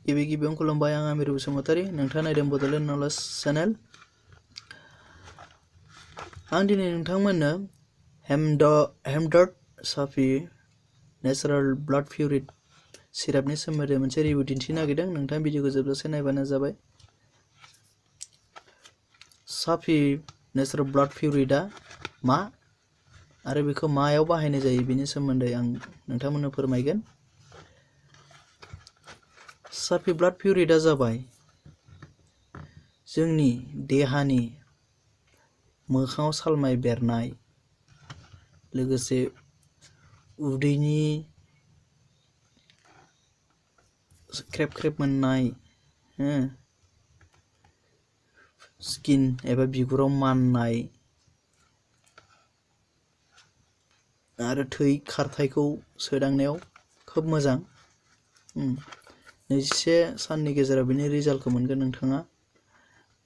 गिबियावनो खुलुमबाय आं आमिर बसुमतारी नोंथाङा नायदों बड'लेण्ड नलेज चेनेल आं दिनै नोंथांमोननो हेमदर्द साफि नेचारेल ब्लाड पिउरिट सिरापनि सोमोन्दै मोनसे रिभिउ दिन्थिनो नागिरदों नोंथाङा भिडिअखौ जोबजासे नायबानो जाबाय साफि नेचारेल ब्लाड पिउरिटआ मा आरो बेखौ मायाव बाहायनाय जायो बेनि सोमोन्दै आं नोंथांमोननो फोरमायगोन साफि ब्लाड पिउरिटआ जाबाय जोंनि देहानि मोखाङाव सालमाय बेरनाय लोगोसे उदैनि ख्रेब ख्रेब मोननाय स्किन एबा बिगुराव माननाय आरो थै खारथायखौ सोदांनायाव खोब मोजां 21 साननि गेजेराव बिनि रिजाल्टखौ मोनगोन नोंथाङा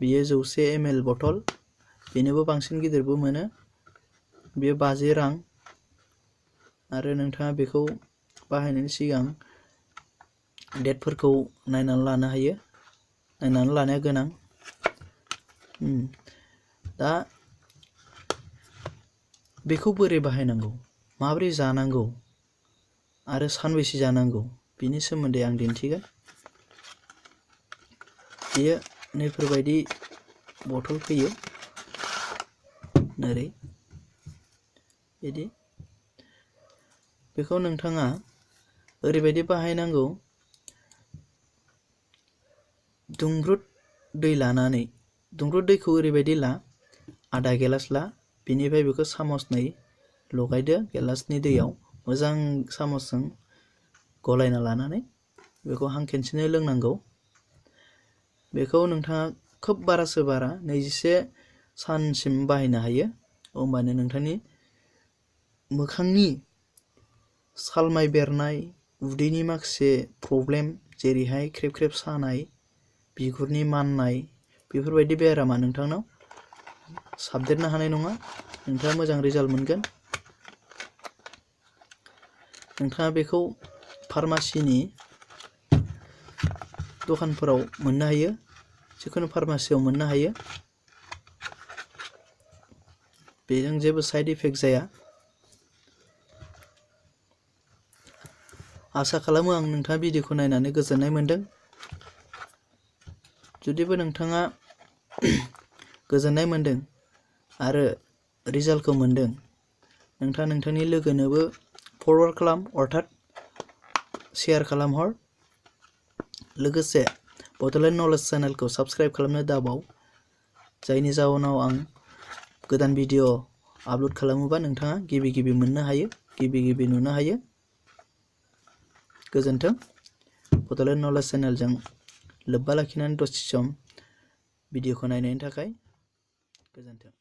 बियो 100 ml बटल बेनोबो बांसिन गिदिरबो मोनो बेयो 50 रां आरो नोंथाङा बेखौ बाहायनायनि सिगां डेटफोरखौ नायनानै लानो हायो नायनानै लानाया गोनां दा बेखौ बोरै बाहायनांगौ माबोरै जानांगौ आरो सानबेसे जानांगौ बिनि सोमोन्दै आं दिन्थिगोन बेयो नैफोरबायदि बटल फैयो नोरै बिदि बेखौ नोंथाङा ओरैबायदि बाहायनांगौ दुंब्रुद दै लानानै दुंब्रुद दैखौ ओरैबायदि ला आधा गिलास ला बिनिफ्राय बेखौ सामसनै लगायदो गिलासनि दैयाव मोजां सामसजों गलायना लानानै बेखौ हां खेनसेनो लोंनांगौ बेखौ नोंथाङा खोब बारासो बारा 21 सानसिम बाहायनो हायो होमबानो नोंथांनि मोखांनि सालमाय बेरनाय उदैनि माखासे प्रब्लेम जेरैहाय ख्रेब ख्रेब सानाय बिगुरनि माननाय बेफोरबायदि बेरामा नोंथांनाव साबदेरनो हानाय नङा नोंथाङा मोजां रिजाल्ट मोनगोन नोंथाङा बेखौ फार्मासिनि दखानफोराव मोननो हायो जिखुनु फार्मासियाव मोननो हायो बेजों जेबो साइड इफेक्ट जाया आसा खालामो आं नोंथाङा भिडिअखौ नायनानै गोजोननाय मोनदों जुदिबो नोंथाङा गोजोननाय मोनदों आरो रिजाल्टखौ मोनदों नोंथाङा नोंथांनि लोगोनोबो फरवार्ड खालाम अर्थात शेयार खालामहर लोगोसे बड'लेण्ड नलेज चेनेलखौ साबस्क्राइब खालामनो दाबाव जायनि जाउनाव आं गोदान भिडिअ आपल'ड खालामोबा नोंथाङा गिबि मोननो हायो गिबि नुनो हायो गोजोन्थों बड'लेण्ड नलेज चेनेलजों लोब्बा लाखिनानै दसे सम भिडिअखौ नायनायनि थाखाय गोजोन्थों।